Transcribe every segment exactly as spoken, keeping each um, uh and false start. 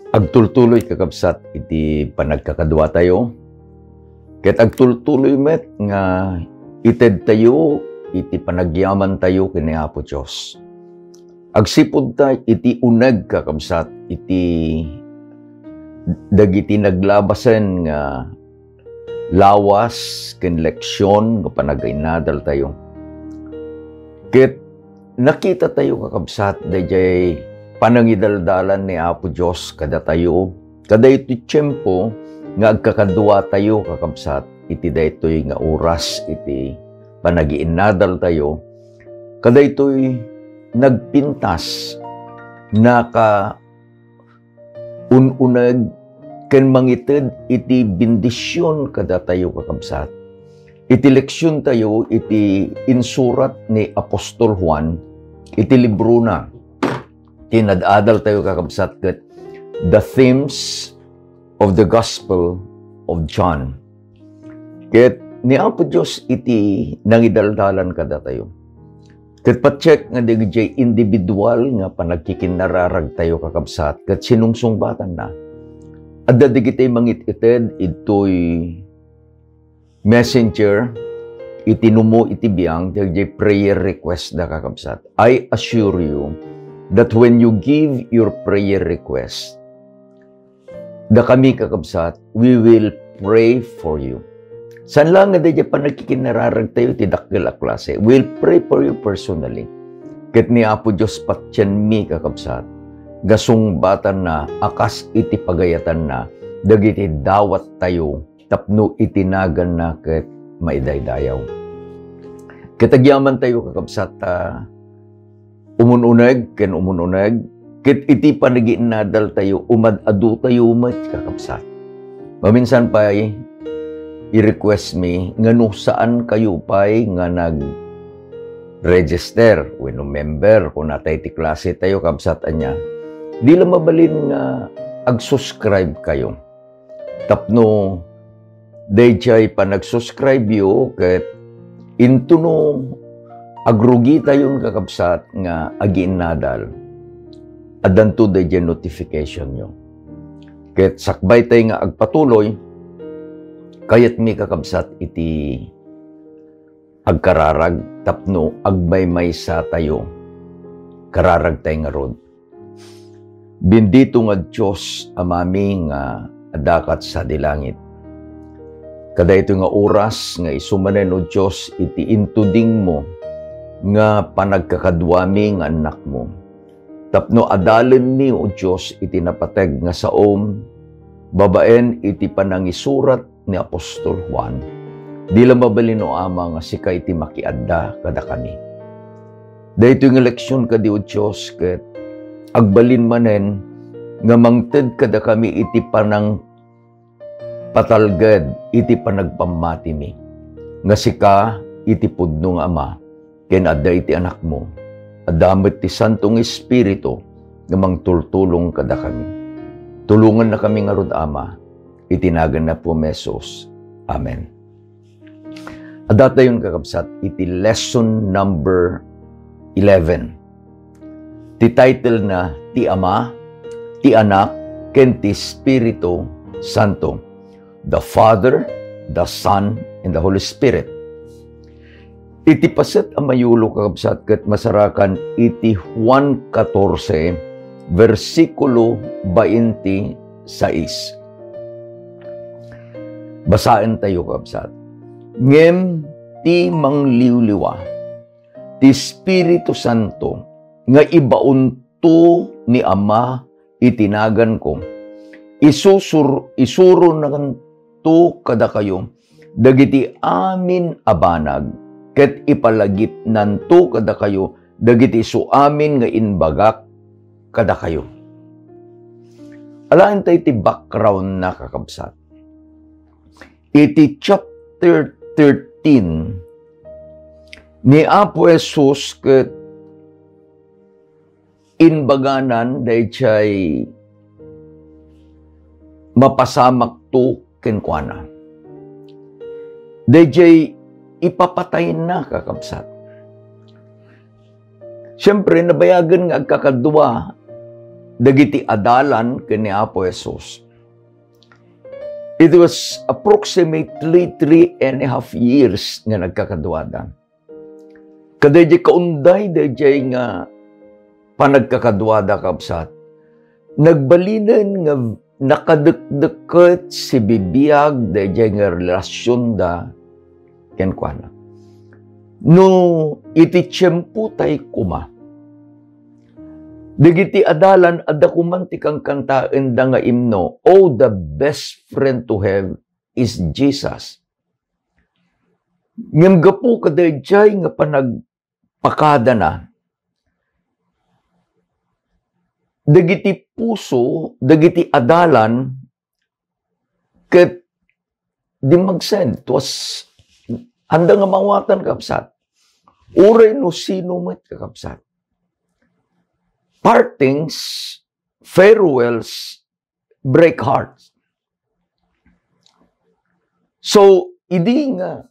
Agtultuloy, kakabsat, iti panagkakaduatayo, ket agtultuloy met nga itedtayo iti panagyamantayo ken ni Apo Dios. Agsipud ta iti uneg, kakabsat, iti dagiti naglabasen nga lawas ken leksion nga panag-inadaltayo. Ket nakitatayo, kakabsat, daydiay panangidaldalan ni Apo Dios kadatayo, kadaytoy tiempo nga agkakaduatayo, kakabsat, iti daytoy nga oras iti panagiinnadaltayo, kadaytoy nagpintas, naka- un-uneg ken mangited iti bendision kadatayo, kakabsat. Iti leksiontayo iti insurat ni Apostol Juan iti librona, ti inad-adaltayo, kakabsat, ket The Themes of the Gospel of John. Ket ni Apo Dios iti nangidaldalan kadatayo. Ket patiek nga dagiti individual nga panagkikinnararagtayo, kakabsat, ket sinungsungbatanna. Adda dagiti mangit-ited idtoy Messenger, iti numo iti biang, dagiti prayer request da, kakabsat. I assure you that when you give your prayer request, dakami, kakabsat, we will pray for you. Saan lang nga daydiay panagkikinnararagtayo ti dakkel a klase. We'll pray for you personally. Ket ni Apo Dios patienmi, kakabsat, nga sungbatanna a kas iti pagayatanna dagiti dawattayo tapno iti naganna ket maidaydayaw. Ket agyamantayo, kakabsat, ta umun-uneg ken umun-uneg, ket iti panagiinnadaltayo, umad-adutayo met, kakabsat. Maminsan pay, i-request mi nga no saan kayo pay nga nag-register wenno member, kunatay ti klase tayo, kabsat, ania, di la mabalin nga ag-subscribe kayo. Tapno daydiay panag-subscribe yo ket intono agrugitayon, kakabsat, nga agiinnadal, addanto daydiay notification yo. Ket sakbay tay nga agpatuloy, kayatmi, kakabsat, iti agkararag tapno agmaymaysa tayo. Kararag tay ngarud. Bendito nga Dios, Amami nga addakat sadi langit. Kadaytoy nga oras nga isu manen, O Dios, iti intudingmo nga panagkakaduami nga annakmo. Tapno adalenmi, O Dios, iti napateg nga saom, babaen iti panangisurat ni Apostol Juan, di la mabalin, O Ama, nga sika iti makiadda kadakami. Daytoy nga leksion kadi, O Dios, ket agbalin manen nga mangted kadakami iti panangpatalged iti panagpammatimi, nga sika iti pudno nga Ama, ken adda iti Anakmo, adda met ti Santo nga Espiritu nga mangtultulong kadakami. Tulongannakami ngarud, Ama, iti nagan ni Apo Jesus. Amen. Adda tayon, kakabsat, iti lesson number eleven. Ti title na, Ti Ama, ti Anak, ken ti Espiritu Santo. The Father, the Son, and the Holy Spirit. Iti paset a mayulo, kakabsat, ket masarakan iti Juan katorse, bersikulo bainte sais. Basaentayo, kabsat. Ngem ti mangliwliwa, ti Espiritu Santo, nga ibaonto ni Ama iti naganko, isusur-, isuronanto kadakayo dagiti amin a banag, ket ipalagipnanto kadakayo dagiti isu amin nga imbagak kadakayo. Alaen tayo ti background na, kakabsat. Iti chapter thirteen, ni Apo Jesus ket imbaganan daydiay mapasamakto kenkuana. Daydiay ipapatayna, kakabsat. Siyempre, nabayagen nga agkakadua dagiti adalan ken ni Apo Jesus. It was approximately three and a half years nga nagkakaduada. Kadaydi kaunday daydiay nga panagkakaduada, kabsat, nagbalinen nga nakadekdeket ti bibiag daydiay nga relasionda kenkuana. No iti tiempo tay koma, dagiti adalan, adda koman ti kankantaenda nga imno, "Oh, the best friend to have is Jesus." Ngem gapu kadaydiay nga panagpakadana, dagiti puso, dagiti adalan, ket di magsend. It was, anda nga mawatan, kabsat. Uray no sino met, kakabsat. Partings, farewells, break hearts. So, idi nga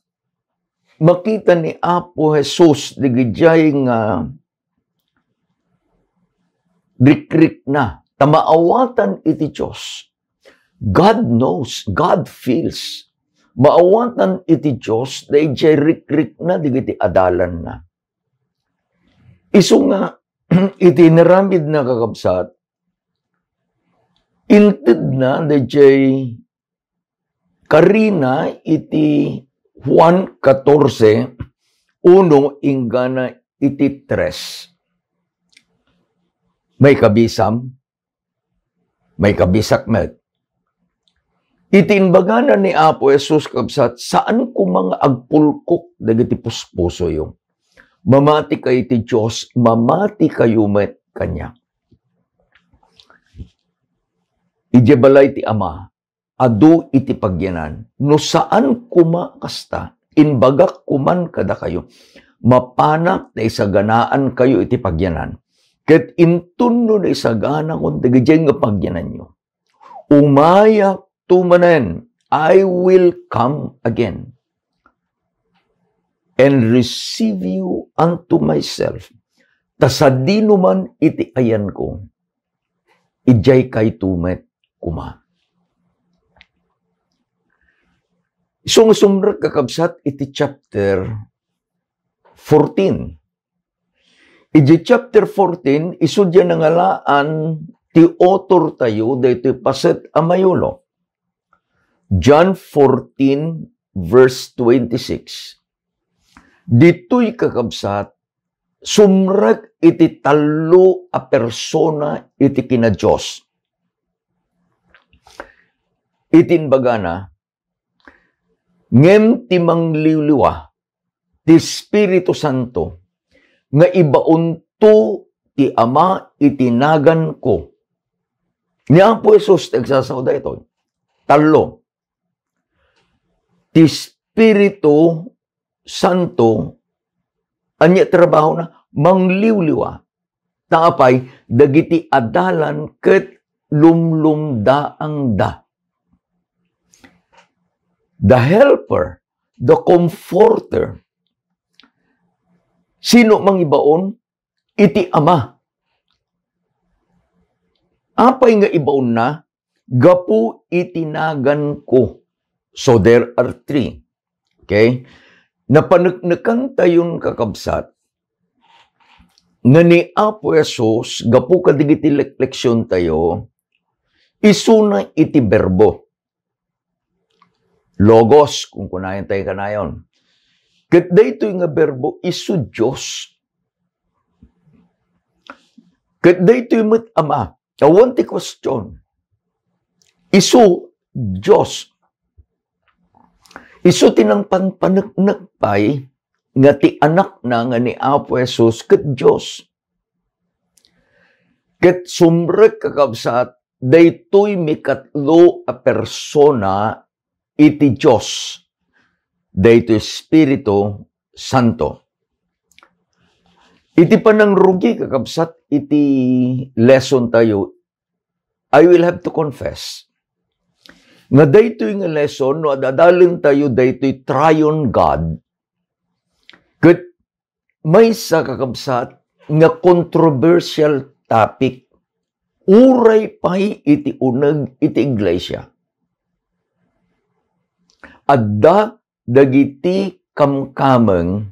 makita ni Apo Jesus dagijay nga rikrikna, ta maawatan iti Dios. God knows, God feels. Maawatan iti Dios dayjay rikrikna dagiti adalanna. Isu nga, iti inaramidna, kakabsat, intedna dayjay karina iti Juan catorce, uno inggana iti tres. Maikabisam, maikabisak met. Iti imbagana ni Apo Jesus, kabsat, saan koma nga agpulkok dagiti puspusoyo. Mamati kayo iti Dios, mamati kayo met kaniak. Idiay balay ti Ama, adu iti pagyanan. No saan koma kasta, imbagak koman kadakayo, mapanak ta isaganaan kayo iti pagyanan. Ket inton no naisaganakon dagijay nga pagyananyo, umayak to manen, I will come again and receive you unto myself. Ta sadino man iti ayanko, idiay kayto met koma. Isu nga sumrek, kakabsat, iti chapter fourteen. Iti chapter fourteen, isu diay nangalaan ti author tayo daytoy paset a mayulo. John fourteen, verse twenty-six. Ditoy, kakabsat, sumrek iti tallo a persona iti kina-Dios. Iti imbagana, ngem ti mangliwliwa, ti Espiritu Santo, nga ibaonto ti Ama iti naganko. Ni Apo Jesus ti agsasao daytoy. Tallo. Ti Espiritu Santo, ania ti trabahona? Mangliwliwa. Ta apay, dagiti adalan ket lumlumdaangda. The Helper, the Comforter. Sino mangibaon? Iti Ama. Apay nga ibaonna? Gapu iti naganko. So, there are three. Okay? Napaneknekantayon, kakabsat, nga ni Apo Jesus, gapu kadagiti lek-, leksiontayo, isuna iti Berbo. Logos, kunkunayon tayo kanayon. Ket daytoy nga Berbo, isu Dios. Ket daytoy met Ama. Awan ti question. Isu Dios. Isu ti nangpanpaneknek pay nga ti Anakna nga ni Apo Jesus ket Dios. Ket sumrek, kakabsat, daytoy mikatlo a persona iti Dios, daytoy Espiritu Santo. Iti panangrugi, kakabsat, iti lesson tayo, I will have to confess nga daytoy nga lesson, no ad-adalen tayo daytoy Triune God, ket maysa, kakabsat, nga controversial topic. uray pay iti uneg iti iglesia, adda dagiti kamkameng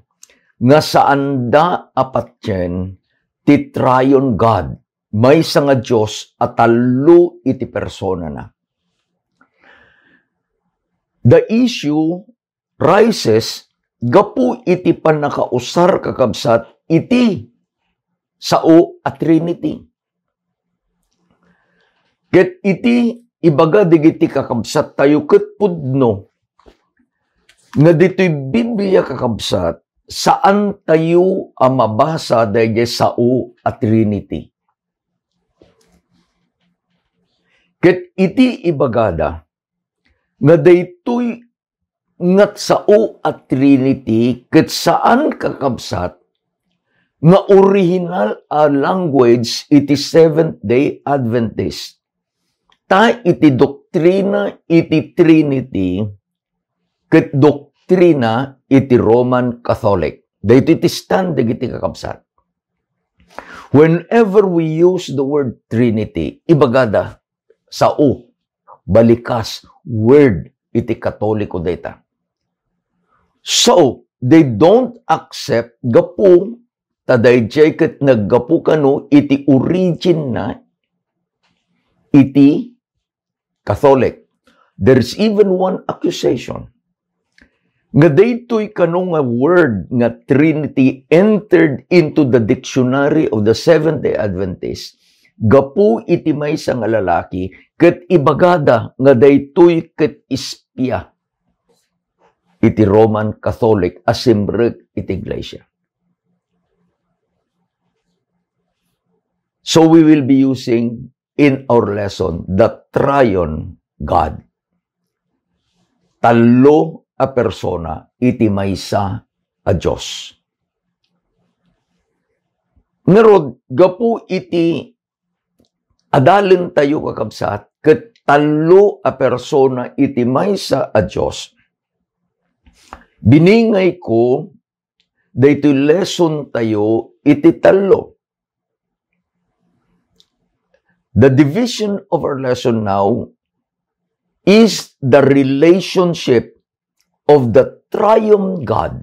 nga saanda a patien ti Triune God, maysa nga Dios a tallo iti personana. The issue rises gapu iti pannakausar, kakabsat, iti sao a Trinity. Ket iti ibaga dagiti kakabsattayo ket pudno nga ditoy Biblia, kakabsat, saantayo a mabasa daydiay sao a Trinity. Ket iti ibagada nga daytoy nga sao a Trinity ket saan, kakabsat, nga original a language iti Seventh-day Adventist. Ta iti doktrina iti Trinity ket doktrina iti Roman Catholic. Daytoy ti stand dagiti kakabsat. Whenever we use the word Trinity, ibagada, sao, balikas, word iti Katoliko dayta. So, they don't accept gapu ta daydiay ket naggapu kano iti originna iti Catholic. There's even one accusation nga daytoy kano nga word nga Trinity entered into the dictionary of the Seventh-day Adventist gapu iti maysa nga lalaki ket ibagada nga daytoy ket espia iti Roman Catholic a simrek iti Iglesia. So we will be using in our lesson the Triune God. Tallo a persona iti maysa a Dios. Ngarud, gapu iti adalentayo, kakabsat, ket tallo a persona iti maysa a Dios, biningayko daytoy lesson tayo iti tallo. The division of our lesson now is the relationship of the triune God,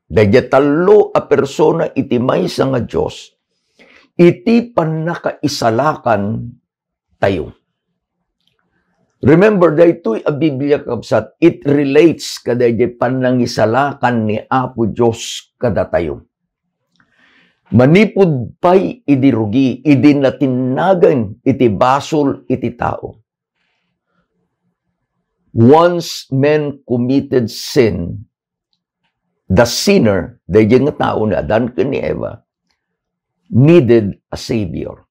daydiay tallo a persona iti maysa nga Dios, iti pannakaisalakan tayo. Remember, daytoy a Biblia, kabsat, it relates kadaydiay pannangisalakan ni Apo Dios kadatayo. Manipud pay idi rugi, idi natinnagan iti basol iti tao. Once men committed sin, the sinner, daydiay nga tao ni Adan ken ni Eva, needed a Savior.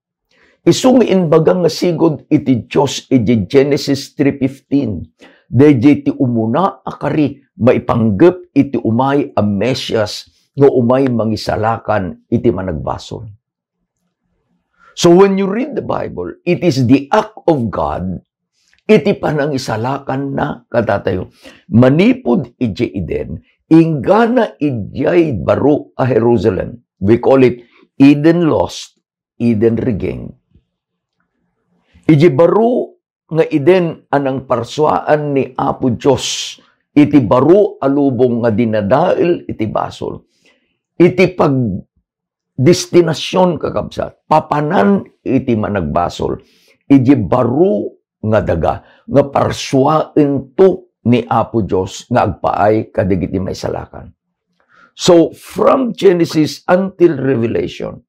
Isu nga imbaga nga sigud iti Dios iti Genesis three fifteen, daydiay ti umuna a kari maipanggep iti umay a Mesias nga umay mangisalakan iti managbasol. So when you read the Bible, it is the act of God iti panangisalakanna kadatayo. Manipud idiay Eden, inggana idiay baro a Jerusalem. We call it Eden lost, Eden regained. Idiay baro nga Eden a nangparsuaan ni Apo Dios iti baro a lubong nga dinadael iti basol. Iti pag- destinasyon, kakabsat, papanan iti managbasol, iti baro nga daga nga parsuaento ni Apo Dios nga agpaay kadagiti maisalakan. So, from Genesis until Revelation,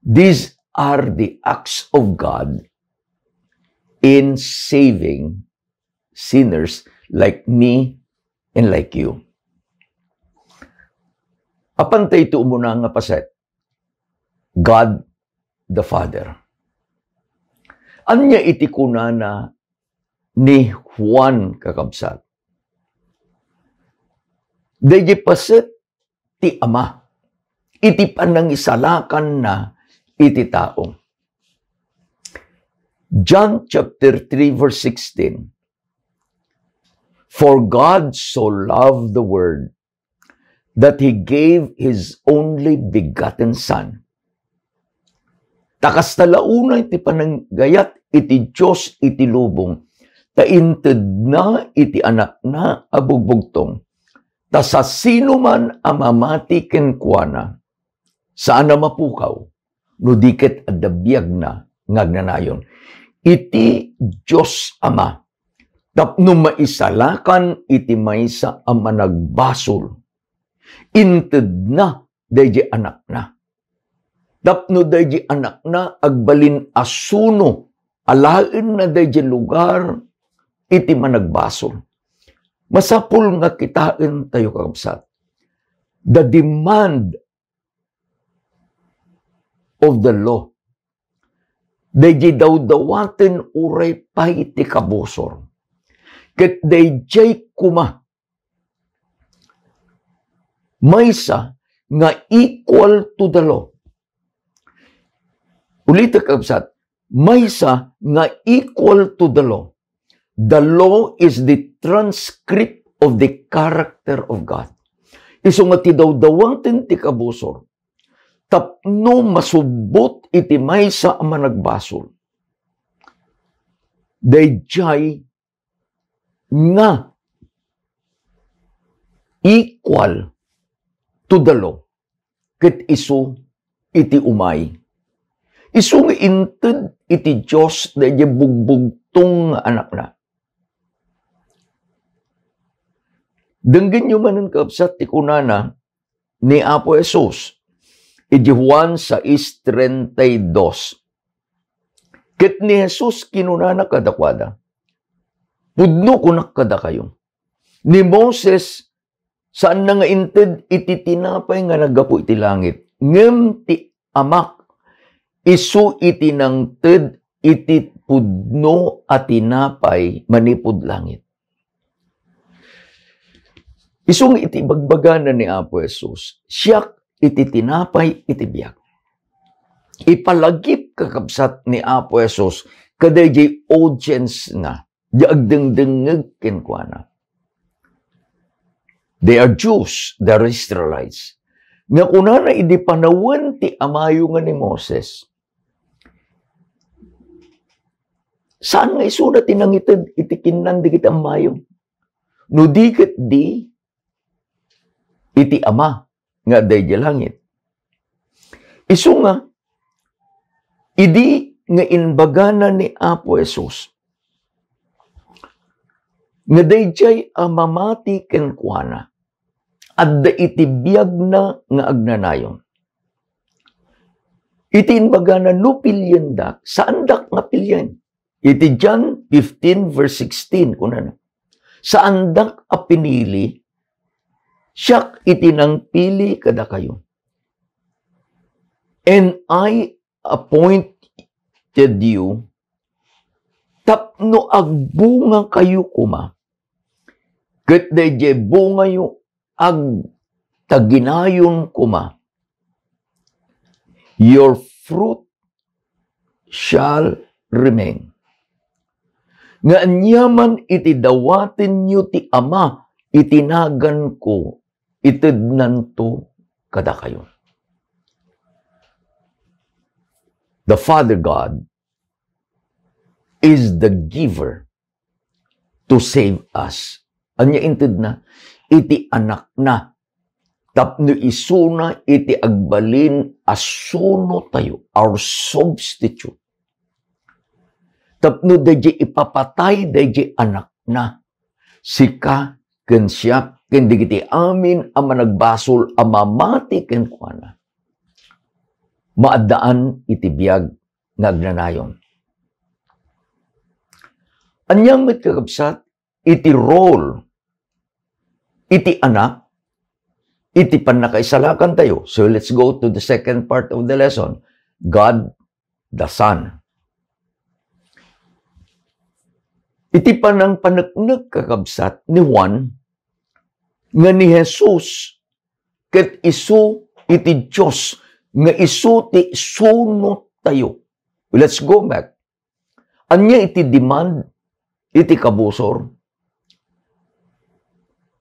these are the acts of God in saving sinners like me and like you. Apan ta iti umuna nga paset, God the Father. Ania iti kunana ni Juan, kakabsat? Daydi paset ti Ama iti panangisalakanna iti tao. John chapter three, verse sixteen, "For God so loved the world that He gave His only begotten Son, Ta kasta la unay ti pananggayat iti Dios iti lubong, ta intedna iti Anakna a bugbugtong. Ta sasinoman a mamati kenkuana, saan a mapukaw, no di ket adda biagna nga agnanayon. Iti Dios Ama, tapno maisalakan iti maysa a managbasol, intedna daydi Anakna. Tapno daydi Anakna agbalin a suno, alaenna daydi lugar iti managbasol. Masapul nga kitaentayo, kakabsat, the demand of the law. Daydi dawdawaten uray pay ti kabusor. Ket daydiay koma maysa nga equal to the law. Ulitek, kabsat, maysa nga equal to the law. The law is the transcript of the character of God. Isu nga ti dawdawaten ti kabusor, tapno masubbot iti maysa a managbasol, daydiay nga equal to the law, ket isu iti umay. Isu nga inted iti Dios daydiay bugbugtong nga Anakna. Denggenyo manen, kabsat, ti kunana ni Apo Jesus iti Juan sais treinta y dos. Ket ni Jesus kinunana kadakuada, "Pudno kunak kadakayo, ni Moses saanna nga inted iti tinapay nga naggapu iti langit, ngem ti Amak, isu iti nangted iti pudno a tinapay manipud langit." Isu nga iti ibagbagana ni Apo Jesus, "Siak iti tinapay iti biag." Ipalagip, kakabsat, ni Apo Jesus kadaydiay audience na, di agdengdengngeg kenkuana. They are Jews, they are Israelites. Nga kunana idi panawen ti amayo nga ni Moses, saan nga isuna ti nangited iti kinnan dagiti amayo, no di ket di iti Ama nga adda idiay langit. Isu nga, idi nga imbagana ni Apo Jesus nga daydiay a mamati kenkuana, adda iti biagna nga agnanayon. Iti imbagana, "No piliendak," saandak nga pilien. Iti John fifteen verse sixteen, kunana, "Saandak a pinili, siak iti nangpili kadakayo. And I appointed you tapno agbungakayo koma, ket daydiay bungayo agtaginayon koma. Your fruit shall remain." Nga aniaman iti dawatenyo ti Ama iti naganko, itednanto kadakayo. The Father God is the giver to save us. Ania intedna? Iti Anakna. Tapno isuna iti agbalin a sunotayo, our substitute. Tapno daydiay ipapatay daydiay Anakna, sika ken siak ken dagiti amin a managbasol a mamati kenkuana, maaddaan iti biag nga agnanayon. Ania met, kakabsat, iti role iti Anak iti pannakaisalakantayo? So let's go to the second part of the lesson, God the Son. Iti panangpaneknek, kakabsat, ni Juan, nga ni Jesus ket isu iti Dios, nga isu ti sunottayo. Let's go back. Ania iti demand iti kabusor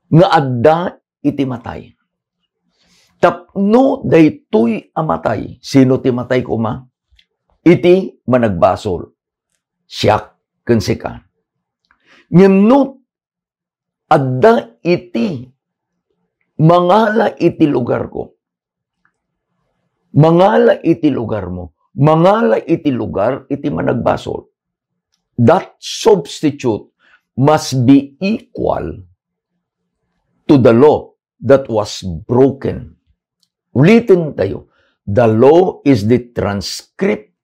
nga adda iti matay? Tapno daytoy a matay, sino ti matay koma? iti managbasol, siak ken sika. Ngem no adda iti mangala iti lugarko, mangala iti lugarmo, mangala iti lugar iti managbasol, that substitute must be equal to the law that was broken. Uliten tayo, the law is the transcript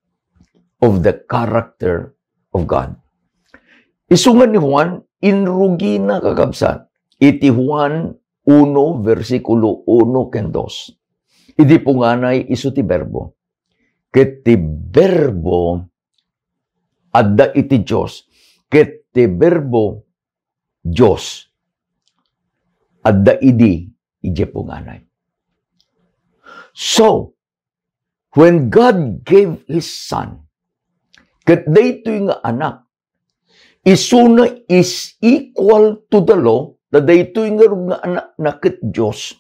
of the character of God. Isu nga ni Juan, inrugina, kakabsat. Iti Juan uno, versikulo uno ken dos. Idi punganay isu ti Berbo. Ket ti Berbo adda iti Dios, ket ti Berbo Dios adda idi idiay punganay. So, when God gave His Son, ket daytoy nga anak, isuna is equal to the law, ta daytoy ngarud nga anakna ket Dios.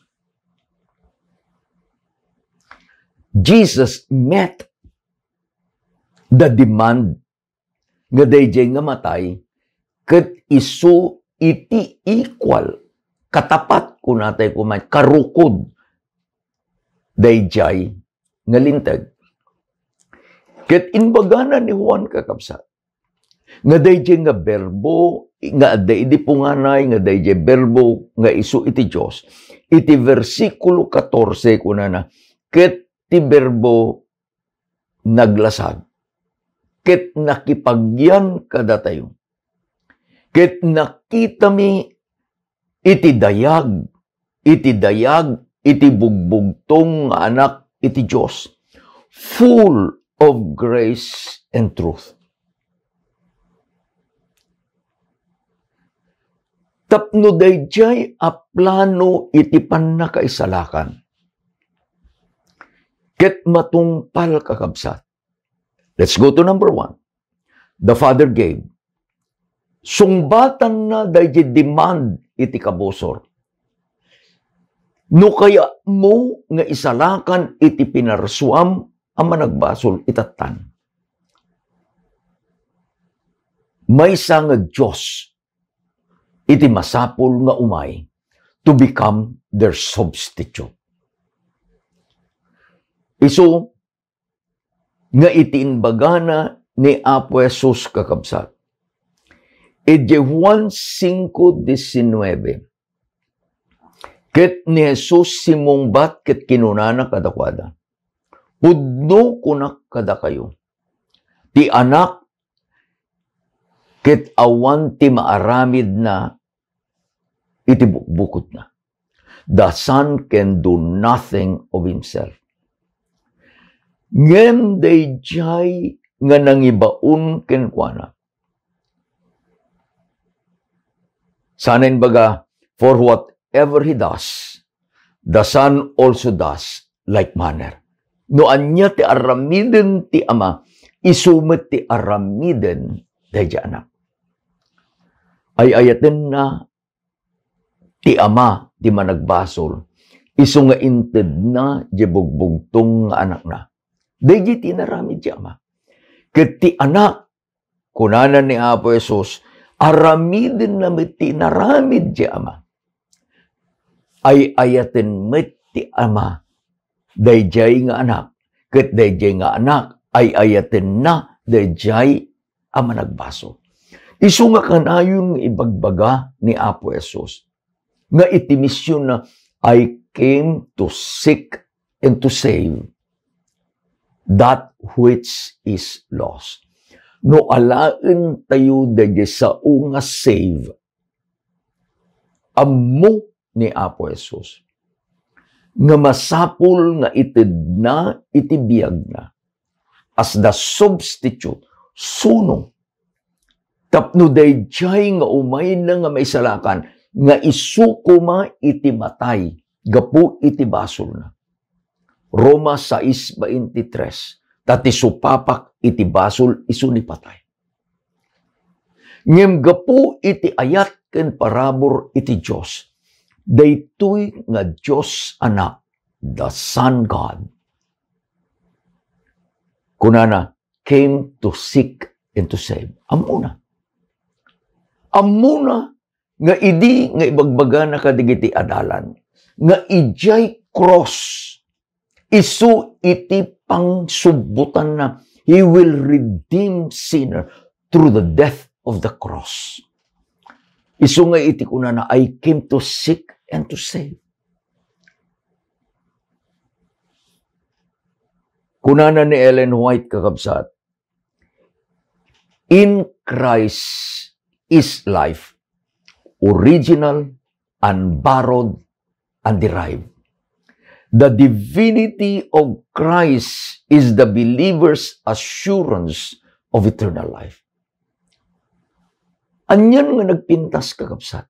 Jesus met the demand nga daydiay nga matay ket isu iti equal, katapat, kunatay koma, karukod daydiay nga linteg. Ket imbagana ni Juan, kakabsat, nga daydiay nga Berbo nga adda idi punganay, nga daydiay Berbo nga isu iti Dios, iti bersikulo katorse, kunana, ket ti Berbo naglasag, ket nakipagyan kadatayo, ket nakitami iti dayag, iti dayag iti bugbugtong nga Anak iti Dios, full of grace and truth. Tapno daydiay a plano iti pannakaisalakan ket matungpal, kakabsat. Let's go to number one. The Father gave. Sungbatanna daydiay demand iti kabusor. No kayatmo nga isalakan iti pinarsuam a managbasol, itattan. Maysa nga Dios iti masapul nga umay to become their substitute. Isu nga iti imbagana ni Apo Jesus, kakabsat. Idiay Juan cinco diecinueve, ket ni Jesus simmungbat ket kinunana kadakuada, "Pudno kunak kadakayo, ti Anak ket awan ti maaramidna iti bukbukotna. The Son can do nothing of himself." Ngem daydiay nga nangibaon kenkuana, sana imbaga, "For whatever he does, the Son also does like manner." No ania ti aramiden ti Ama, isu met ti aramiden daydiay Anak. Ay-ayatenna ti Ama ti managbasol, isu nga intedna diay bugbugtong nga Anakna. Daydiay ti inaramid ti Ama. Ket ti Anak, kunana ni Apo Jesus, aramidenna met ti inaramid ti Ama. Ay-ayaten met ti Ama daydiay nga Anak, ket daydiay nga Anak, ay-ayatenna daydiay a managbasol. Isu nga kanayon nga ibagbaga ni Apo Jesus nga iti missionna, "I came to seek and to save that which is lost." No alaentayo daydiay sao nga save, ammo ni Apo Jesus nga masapul nga itedna iti biagna as the substitute, suno tapno daydiay nga umayna nga maisalakan nga isu koma iti matay gapu iti basolna. Roma sais veintitrés, "Ta ti supapak iti basol isu ni patay." Ngem gapu iti ayat ken parabur iti Dios, daytoy nga Dios Anak, the Son God, kunana, came to seek and to save. Ammona. Ammona nga idi nga ibagbagana kadagiti adalan nga idiay cross, isu iti pangsubbutanna, he will redeem sinner through the death of the cross. Isu nga iti kunana, "I came to seek and to save." Kunana ni Ellen White, kakabsat, "In Christ is life, original, unborrowed, and derived. The divinity of Christ is the believer's assurance of eternal life." Anian nga nagpintas, kakabsat?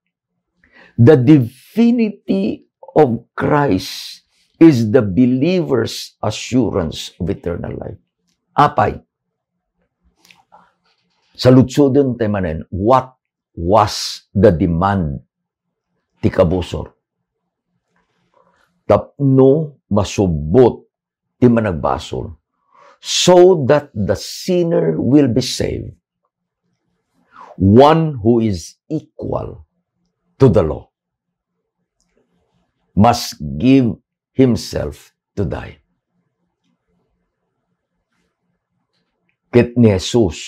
"The divinity of Christ is the believer's assurance of eternal life." Apay, saludsodentayo manen, what was the demand ti kabusor? Tapno masubbot ti managbasol, so that the sinner will be saved. One who is equal to the law must give himself to die. Ket ni Jesus,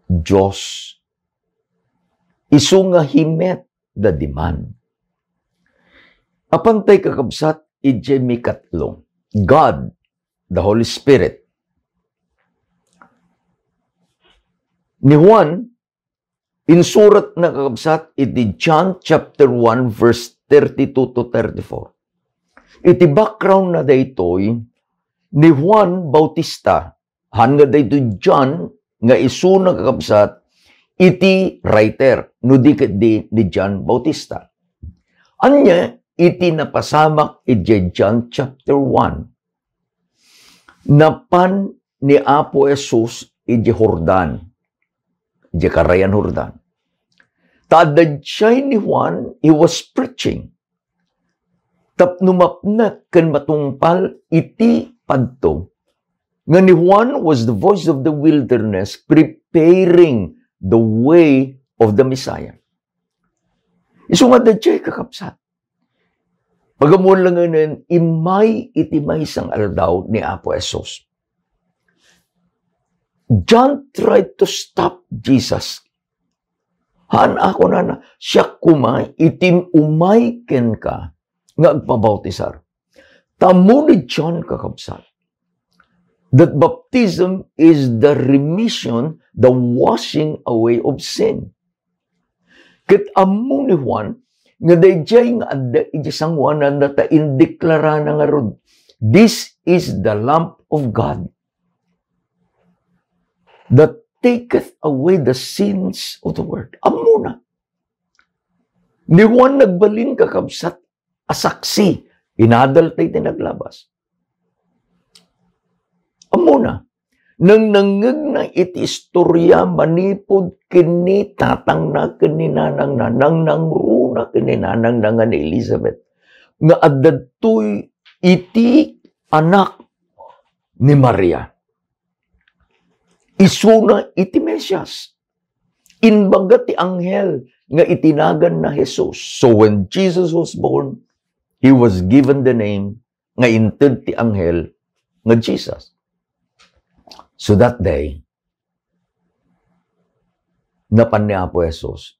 Dios, isu nga he met the demand. Apan tay, kakabsat, idiay mikatlo, God, the Holy Spirit. Ni Juan, insuratna, kakabsat, iti John chapter one, verse thirty-two to thirty-four. Iti background na daytoy, ni Juan Bautista, haan nga daytoy John nga isuna, kakabsat, iti writer, no di ketdi ni John Bautista. Ania iti napasamak idiay John chapter one? Napan ni Apo Jesus idiay Jordan, idiay Karayan Jordan. Ta adda idiay ni Juan, he was preaching. Tapno mapnek ken matungpal iti padto nga ni Juan was the voice of the wilderness, preparing the way of the Messiah. Isu nga daydiay, kakabsat, pagamuan langen, immay iti maysa nga aldaw ni Apo Jesus. John tried to stop Jesus. Haan a kunana, "Siak koma iti umay kenka nga agpabautisar." Ta ammona ni John, kakabsat, that baptism is the remission, the washing away of sin. Ket ammo ni Juan nga daydiay nga adda iti sangoananna ta indeklarana ngarud, "This is the Lamb of God that taketh away the sins of the world." Ammona. Ni Juan nagbalin, kakabsat, a saksi, inadal tay ti naglabas. Ammona, nangnangngegna iti istorya manipud ken ni tatangna ken ni nanangna, nangnangruna ken ni nanangna nga ni Elizabeth, nga adda daytoy iti anak ni Maria. Isuna iti Mesias. Imbaga ti anghel nga itinaganna Jesus. So when Jesus was born, he was given the name nga inted ti anghel nga Jesus. So that day, napan ni Apo Jesus.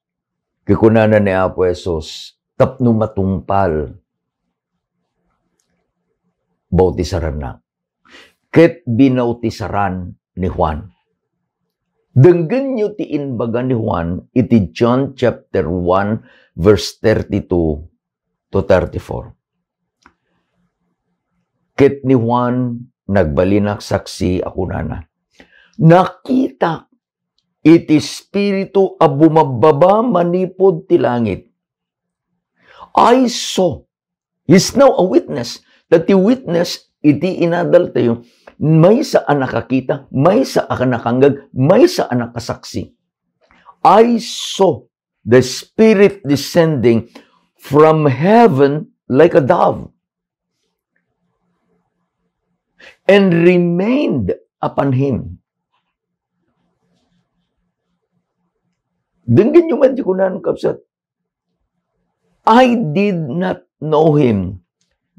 Kikunana ni Apo Jesus, tapno matungpal, bautisarannak. Ket binautisaran ni Juan. Denggenyo ti imbaga ni Juan iti John chapter one, verse thirty-two to thirty-four. Ket ni Juan nagbalin a saksi a kunana, "Nakitak iti Espiritu a bumabbaba manipud ti langit." I saw. He's now a witness. Ta ti witness iti inadaltayo, maysa a nakakita, maysa a nakangngeg, maysa a nakasaksi. "I saw the Spirit descending from heaven like a dove, and remained upon him. Denggenyo man ti kunan, kabsat. I did not know him,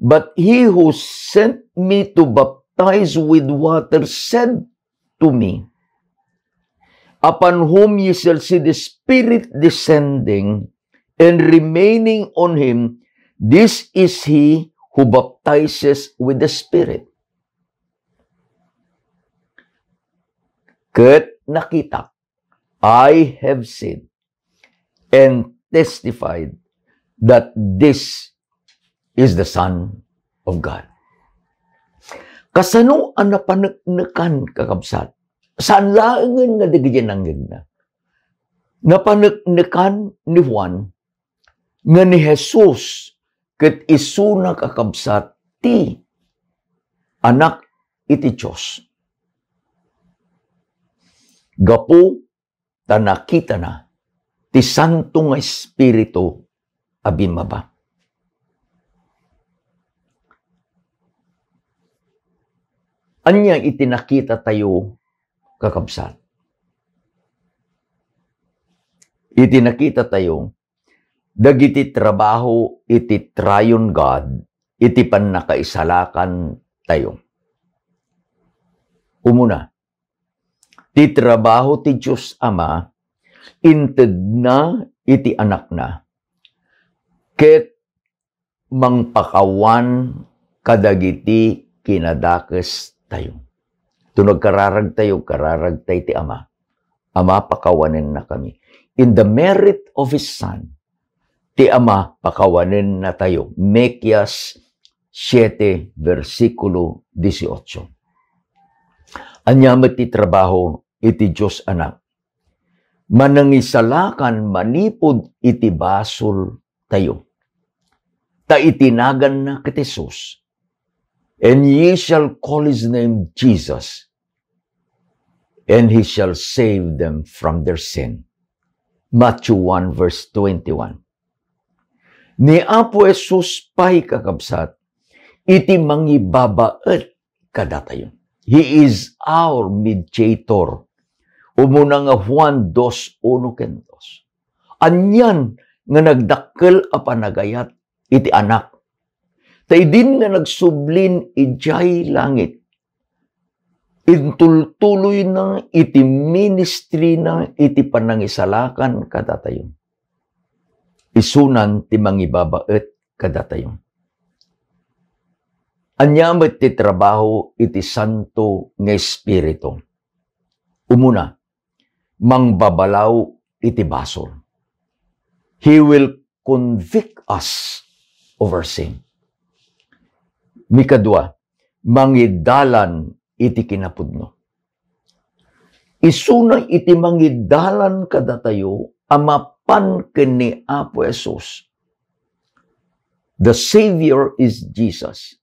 but he who sent me to baptize with water said to me, "Upon whom ye shall see the Spirit descending and remaining on him, this is he who baptizes with the Spirit." Ket nakitak, I have seen and testified that this is the Son of God. Kasano a napaneknekan, kakabsat? Saan laengen nga dagiti nangngegna. Napaneknekan ni Juan nga ni Jesus ket isuna, kakabsat, ti Anak iti Dios. Gapu ta nakitana ti Santo nga Espiritu a bimmaba. Ania iti nakitatayo, kakabsat? Iti nakitatayo, dagiti trabaho iti Triune God iti pannakaisalakantayo. Umuna, ti trabaho ti Dios Ama, intedna iti Anakna, ket mangpakawan kadagiti kinadakestayo. Iti no agkararagtayo, kararagta iti Ama. Ama, pakawanennakami. In the merit of His Son, ti Ama, pakawanennatayo. Mekias siete, bersikulo dieciocho. Ania met ti trabaho iti Dios Anak? Manangisalakan manipud iti basoltayo. Ta iti naganna ket Jesus, "And ye shall call his name Jesus, and he shall save them from their sin." Matthew one verse twenty-one. Ni Apo Jesus pay, kakabsat, iti mangibabaet kadatayo. He is our mediator. Umuna nga Juan dos, uno ken dos. Anian nga nagdakkel a panagayat iti Anak. Ta idin nga nagsublin idiay langit, intultuloyna iti ministry na iti panangisalakan kadatayo. Isunan ti mangibabaet kadatayo. Ania met ti trabaho iti Santo nga Espiritu? Umuna, mangbabalaw iti basol. He will convict us of our sin. Mikadua, mangidalan iti kinapudno. Isuna iti mangidalan kadatayo a mapan ken ni Apo Jesus. The Savior is Jesus.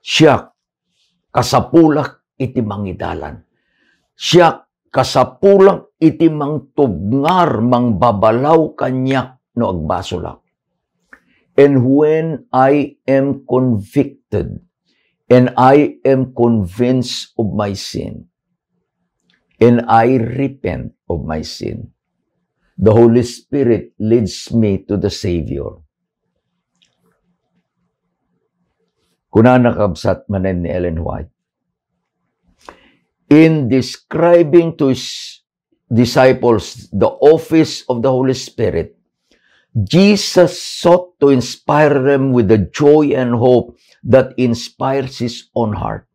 Siak, kasapulak iti mangidalan. Siak, kasapulak iti mangtubngar, mangbabalaw kaniak no agbasolak. And when I am convicted, and I am convinced of my sin, and I repent of my sin, the Holy Spirit leads me to the Savior. Kunana, kabsat, manen ni Ellen White, in describing to his disciples the office of the Holy Spirit, Jesus sought to inspire them with the joy and hope that inspires his own heart.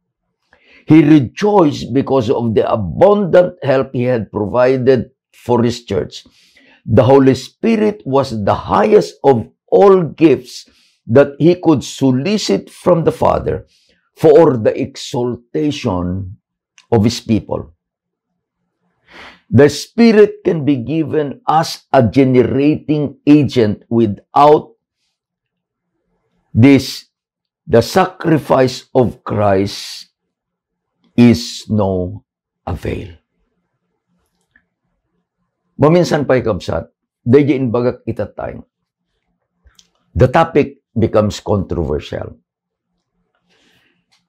He rejoiced because of the abundant help he had provided for his church. The Holy Spirit was the highest of all gifts that he could solicit from the Father for the exaltation of his people. The Spirit can be given as a generating agent. Without this, the sacrifice of Christ is no avail. Maminsan pay, kabsat, daydi imbagak ita time, the topic becomes controversial.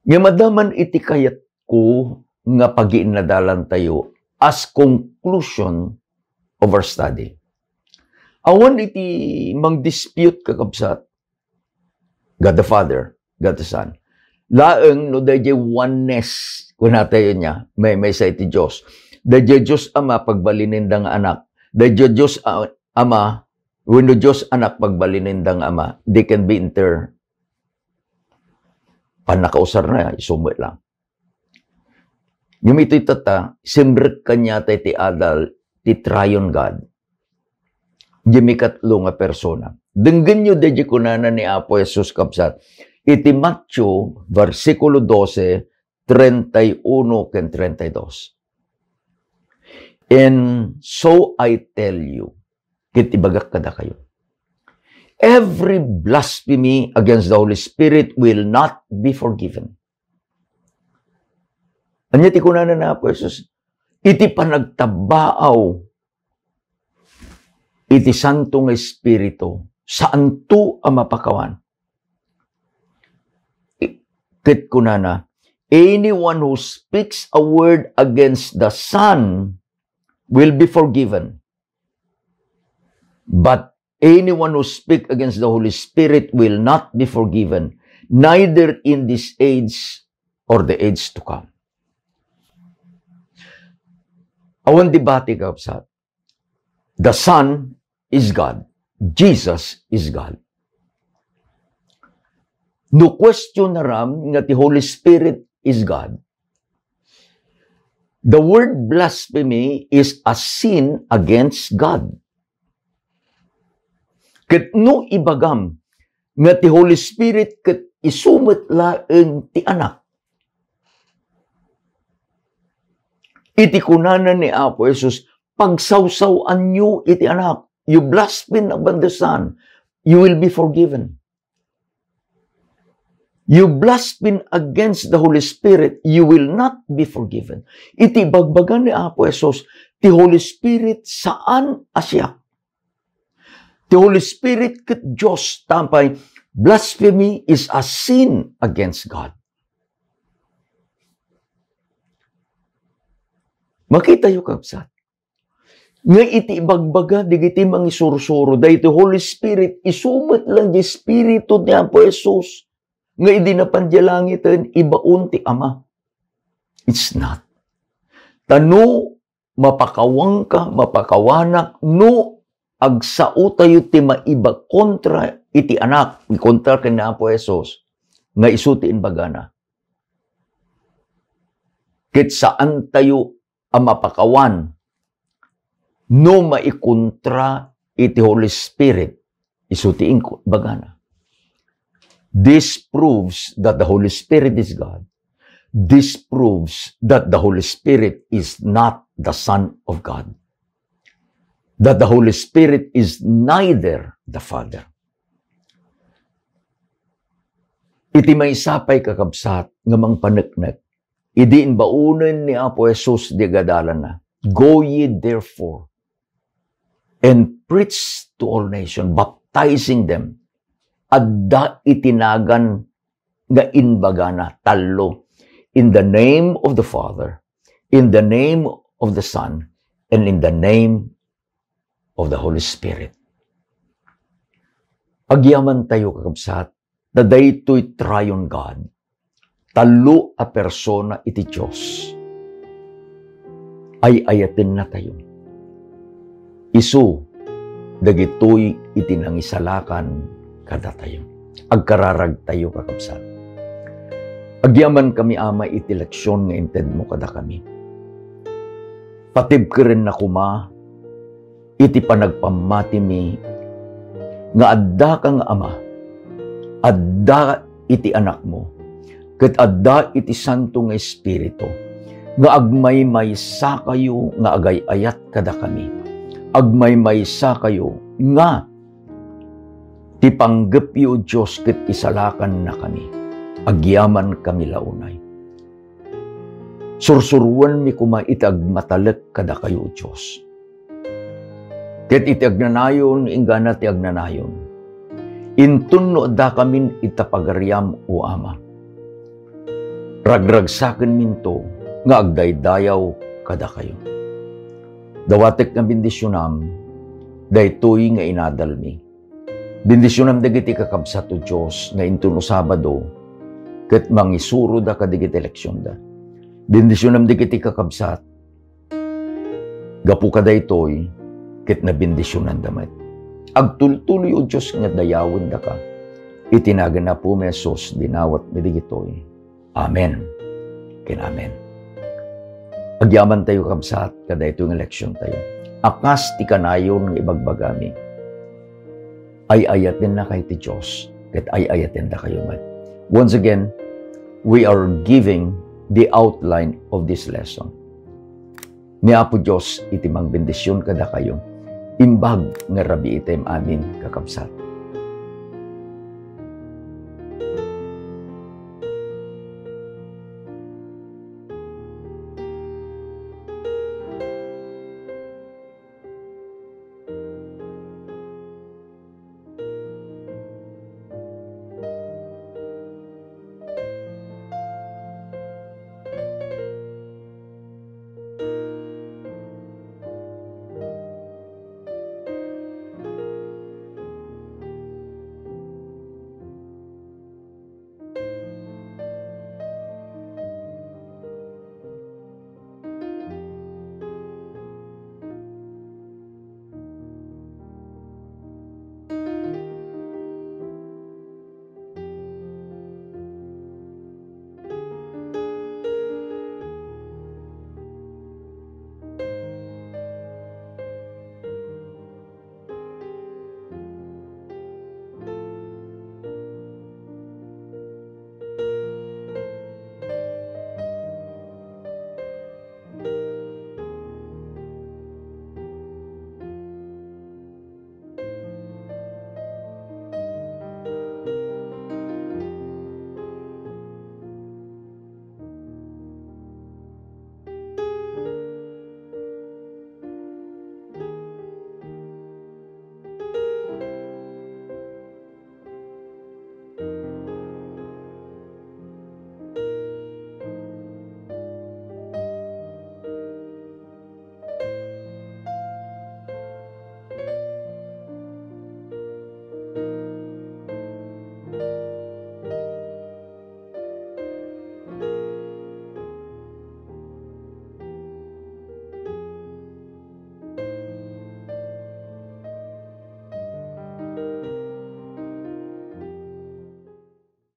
Nga madaman iti kayat ko nga pagiinnadalantayo as conclusion of our study. Awan iti mangdispute, kakabsat, God the Father, God the Son. Laeng no daydiay oneness, kunatayo niya, maymaysa iti Dios. Daydiay Dios Ama, pagbalinenda nga Anak. Daydiay Dios, ah, Ama, wenno Dios Anak, pagbalinenda nga Ama. They can be inter-, pannakausar na, isu met lang. Ngem itoy tatta, simrek kaniata iti adal ti Triune God. Diay mikatlo nga persona. Denggenyo daydiay kunana ni Apo Jesus, kabsat. Iti Matthew, bersikulo dose, treinta y uno ken treinta y dos. "And so I tell you," ket ibagak kadakayo, "every blasphemy against the Holy Spirit will not be forgiven." Ania ti kunana ni Apo Jesus? Iti panagtabaaw iti Santo nga Espiritu, saanto a mapakawan. I-, ket kunana, "Anyone who speaks a word against the Son will be forgiven. But anyone who speak against the Holy Spirit will not be forgiven, neither in this age or the age to come." Awan debate, kabsat. The Son is God. Jesus is God. No question aram nga ti Holy Spirit is God. The word blasphemy is a sin against God. Ket no ibagam nga ti Holy Spirit ket isu met laeng ti Anak, iti kunana ni Apo Jesus, "Pagsawsaw-anyo iti Anak. You blaspheme about the Son, you will be forgiven. You blaspheme against the Holy Spirit, you will not be forgiven." Iti ibagbaga ni Apo Jesus, ti Holy Spirit saan a siak. Ti Holy Spirit ket Dios, ta apay, blasphemy is a sin against God. Makitayo, kabsat, nga iti ibagbaga digiti mangisursuro, daytoy Holy Spirit, isu met lang ti Espiritu ni Apo Jesus, nga idi napan diay langiten, ibaon ti Ama. It's not. Ta no mapakawanka, mapakawanak, no agsaotayo ti maiba kontra iti Anak, kontra ken Apo Jesus, nga isu ti imbagana. Ket saantayo a mapakawan no maikontra iti Holy Spirit, isu ti imbagana. This proves that the Holy Spirit is God. This proves that the Holy Spirit is not the Son of God. That the Holy Spirit is neither the Father. Iti maysa pay, kakabsat, nga mangpaneknek, idi imbaonen ni Apo Jesus diay adalanna, "Go ye therefore and preach to all nations, baptizing them." Adda iti nagan nga imbagana, tallo. "In the name of the Father, in the name of the Son, and in the name of the Holy Spirit." Agyamantayo, kakabsat, ta daytoy Triune God, tallo a persona iti Dios, ay-ayatennatayo. Isu dagitoy iti nangisalakan kadatayo. Agkararagtayo, kakabsat. Agyamankami, Ama, iti leksion nga intedmo kadakami. Patibkerenna koma iti panagpammatimi nga addaka nga Ama, adda iti Anakmo, ket adda iti Santo nga Espiritu, nga agmaymaysakayo nga agay-ayat kadakami. Agmaymaysakayo nga ti panggepyo, Dios, ket isalakannakami. Agyamankami la unay. Sursuroanmi koma iti agmatalek kadakayo, Dios. Ket iti agnanayon, inggana ti agnanayon, inton no addakamin ita pagariam, O Ama, ragragsakenminto nga agdaydayaw kadakayo. Dawatek nga bendisionam daytoy nga inadalmi. Bendisionam dagiti kakabsat, O Dios, nga inton Sabado ket mangisuroda kadagiti leksionda. Bendisionam dagiti kakabsat gapu kadaytoy ket nabendisionanda met. Agtultuloy, O Dios, nga dayawendaka. Iti nagan Apomi Jesus, dinawatmi dagitoy. Amen ken amen. Agyamantayo, kabsat, kadaytoy nga leksiontayo. A kas ti kanayon nga ibagbagami, ay-ayatennakay ti Dios, ket ay-ayatendakayo met. Once again, we are giving the outline of this lesson. Ni Apo Dios iti mangbendision kadakayo, imbag nga rabiitem amin, kakabsat.